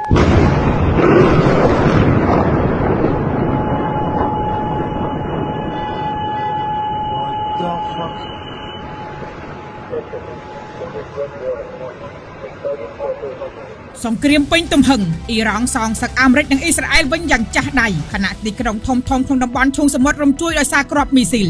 What the fuck? សង្គ្រាមពេញទំហឹងអ៊ីរ៉ង់សងសឹកអាមេរិកនិងអ៊ីស្រាអែលវិញយ៉ាងចាស់ដៃខណៈទីក្រុងធំៗក្នុងតំបន់ឈូងសមុទ្ររំជួយដោយសារគ្រាប់មីស៊ីល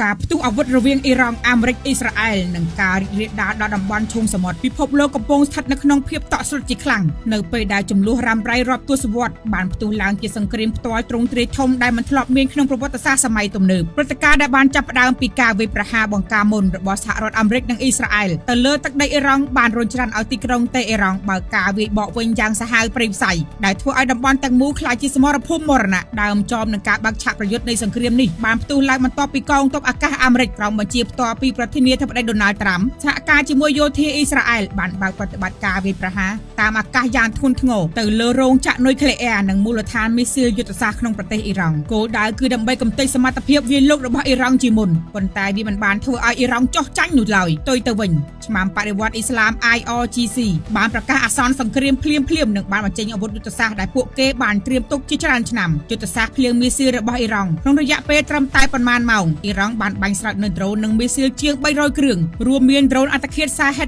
ការផ្ទុះអាវុធរវាងអ៊ីរ៉ង់អាមេរិកអ៊ីស្រាអែលនិងការរីករាលដាលដល់តំបន់ឈូងសមុទ្រពិភពលោកកំពុងស្ថិតនៅក្នុងភាពតក់ស្លុតជាខ្លាំងនៅពេលដែលចំនួនរ៉ាំរ៉ៃរាប់ទសវត្សរ៍បានផ្ទុះឡើងជាសង្គ្រាមផ្ទាល់ទ្រង់ទ្រាយធំដែលមិនធ្លាប់មានក្នុងប្រវត្តិសាស្ត្រសម័យទំនើបព្រឹត្តិការណ៍ដែលបានចាប់ផ្ដើមពីការវាយប្រហារបង្ការមុនរបស់សហរដ្ឋអាមេរិកនិងអ៊ីស្រាអែលទៅលើទឹកដីអ៊ីរ៉ង់បានរុញច្រានឲ្យទីក្រុងតេអ៊ីរ៉ង់បើកការវាយបកវិញយ៉ាងសាហាវព្រៃផ្សៃដែលធ្វើឲ្យតំបន់ទាំងមូលក្លាយជាសមរភូមិមរណៈដើមចមនឹងការបើកឆាកប្រយុទ្ធនៃសង្គ្រាមនេះបានផ្ទុះឡើងបន្ទាប់ពីកងទ័ពអាកាសអាមេរិកក្រោមបញ្ជាផ្ទាល់ពីប្រធានាធិបតីដូណាល់ត្រាំសហការជាមួយយោធាអ៊ីស្រាអែលបានបើកប្រតិបត្តិការវាយប្រហារតាមអាកាសយ៉ាងធ្ងន់ធ្ងរទៅលើរោងចក្រនុយក្លេអ៊ែរនិងមូលដ្ឋានមីស៊ីលយុទ្ធសាស្ត្រក្នុងប្រទេសអ៊ីរ៉ង់គោលដៅគឺដើម្បីកម្ទេចសមត្ថភាពវាយលុករបស់អ៊ីរ៉ង់ជាមុនប៉ុន្តែវាមិនបានធ្វើឲ្យអ៊ីរ៉ង់ចុះចាញ់នោះឡើយផ្ទុយទៅវិញឆ្មាំបដិវត្តអ៊ីស្លាម IRGC បានប្រកាសអាសន្នសង្គ្រាមភ្លាមៗនិងបានបញ្ចេញអាវុធយុទ្ធសាស្ត្រដែលពួកគេបានត្រៀមទុកជាច្រើនឆ្នាំយុទ្ធសាស្ត្រភ្លៀងមីស៊ីលរបស់អ៊ីរ៉ង់ក្នុងរយៈពេលត្រឹមតែប៉ុន្មានម៉ោងអ៊ីរ៉ង់បានបាញ់ស្រាច់នូវដ្រូននិងមីស៊ីលជាង300គ្រឿងរួមមានដ្រូនអត្តឃាតសាហេត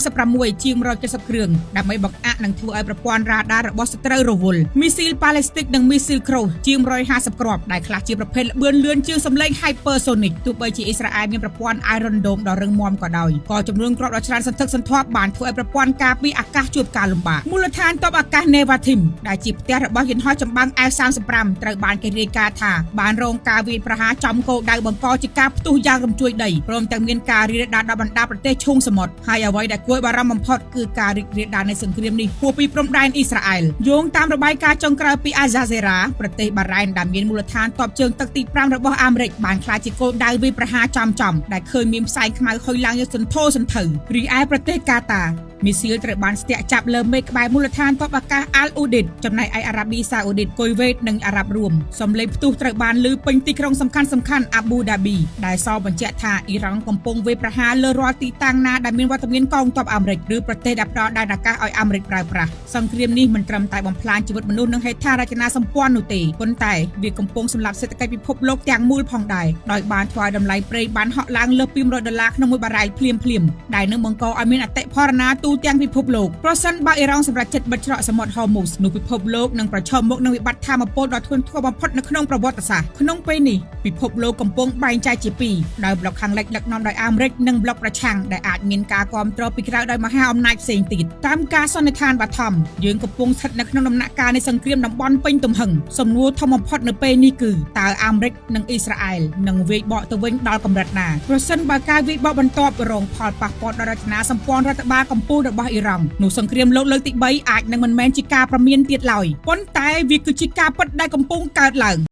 136ជាង170គ្រឿងដើម្បីបង្អាក់និងធ្វើឲ្យប្រព័ន្ធរ៉ាដារបស់សត្រូវរវល់មីស៊ីលប៉ាឡេស្ទិកនិងមីស៊ីលក្រូសជាង150គ្រាប់ដែលខ្លះជាប្រភេទល្បឿនលឿនជាងសំឡេង Hypersonic ទោះបីជាអ៊ីស្រាអែលមានប្រព័ន្ធ Iron Dome ដ៏រឹងមាំក៏ដោយក៏ចំនួនគ្រាប់ដ៏ច្រើនសន្ធឹកសន្ធាប់បានធ្វើឲ្យប្រព័ន្ធការពារអាកាសជួបការលំបាកមូលដ្ឋានទ័ពអាកាស Nevatim ដែលជាផ្ទះរបស់យន្តហោះចម្បាំង F-35 ត្រូវបានគេរាយការណ៍ថាបានរងការវាយប្រហារចំគោលដៅបង្កជាការផ្ទុះយ៉ាងរំជួយដីព្រមទាំងមានការរីករាលដាលដល់បណ្ដាប្រទេសឈូងសមុទ្រហើយអ្វីដែលគួរឲ្យបារម្ភបំផុតគឺការរីករាលដាលនៃសង្គ្រាមនេះហួសពីព្រំដែនអ៊ីស្រាអែលយោងតាមរបាយការណ៍ចុងក្រោយពី Al Jazeera ប្រទេសបារ៉ែនដែលមានមូលដ្ឋានទ័ពជើងទឹកទី5របស់អាមេរិកបានក្លាយជាគោលដៅវាយប្រហារចំៗដែលឃើញមានផ្សែងខ្មៅហុយឡើងយ៉ាងសន្ធោសន្ធៅរីឯប្រទេសកាតាមីស៊ីលត្រូវបានស្ទាក់ចាប់លើមេឃក្បែរមូលដ្ឋានទ័ពអាកាសអាល់អ៊ូឌីតចំណែកឯអារ៉ាប៊ីសាអូឌីតគុយវ៉េតនិងអារ៉ាប់រួមសំឡេងផ្ទុះត្រូវបានឮពេញទីក្រុងសំខាន់សំខាន់អាប៊ូដាប៊ីដែលសបញ្ជាក់ថាអ៊ីរ៉ង់កំពុងវាយប្រហារលើរាល់ទីតាំងណាដែលមានវត្តមានកងទ័ពអាមេរិកឬប្រទេសដែលផ្ដល់ដែនអាកាសឲ្យអាមេរិកប្រើប្រាស់សង្គ្រាមនេះមិនត្រឹមតែបំផ្លាញជីវិតមនុស្សនិងហេដ្ឋារចនាសម្ព័ន្ធនោះទេប៉ុន្តែវាកំពុងសម្លាប់សេដ្ឋកិច្ចពិភពលោកទាំងមូលផងដែរដោយបានធ្វើឲ្យតម្លៃប្រេងបានហក់ឡើងលើសពី100ដុល្លារក្នុងមួយបារ៉ែលភ្លាមៗដែលនឹងបង្កឲ្យមានអតិផរណាទូទាំងពិភពលោកប្រសិនបើអ៊ីរ៉ង់សម្រេចចិត្តបិទច្រកសមុទ្រហូមូសនោះពិភពលោកនឹងប្រឈមមុខនឹងវិបត្តិថាមពលដ៏ធ្ងន់ធ្ងរបំផុតនៅក្នុងប្រវត្តិសាស្ត្រក្នុងពេលនេះពិភពលោកកំពុងបែងចែកជាពីរដោយប្លុកខាងលិចដឹកនាំដោយអាមេរិកនិងប្លុកប្រឆាំងដែលអាចមានការគាំទ្រពីក្រៅដោយមហាអំណាចផ្សេងទៀតតាមការសន្និដ្ឋានបឋមយើងកំពុងស្ថិតនៅក្នុងដំណាក់កាលនៃសង្គ្រាមតំបន់ពេញទំហឹងសំណួរធំបំផុតនៅពេលនេះគឺតើអាមេរិកនិងអ៊ីស្រាអែលនឹងវាយបកទៅវិញដល់កម្រិតណាប្រសិនបើការវាយបកបន្ទាប់រងផលប៉ះពាល់ដល់រចនាសម្ព័ន្ធរដ្ឋបាលកម្ពុជារបស់អ៊ីរ៉ង់នោះសង្គ្រាមលោកលើកទី3អាចនឹងមិនមែនជាការប្រមានទៀតឡើយប៉ុន្តែវាគឺជាការពិតដែលកំពុងកើតឡើង។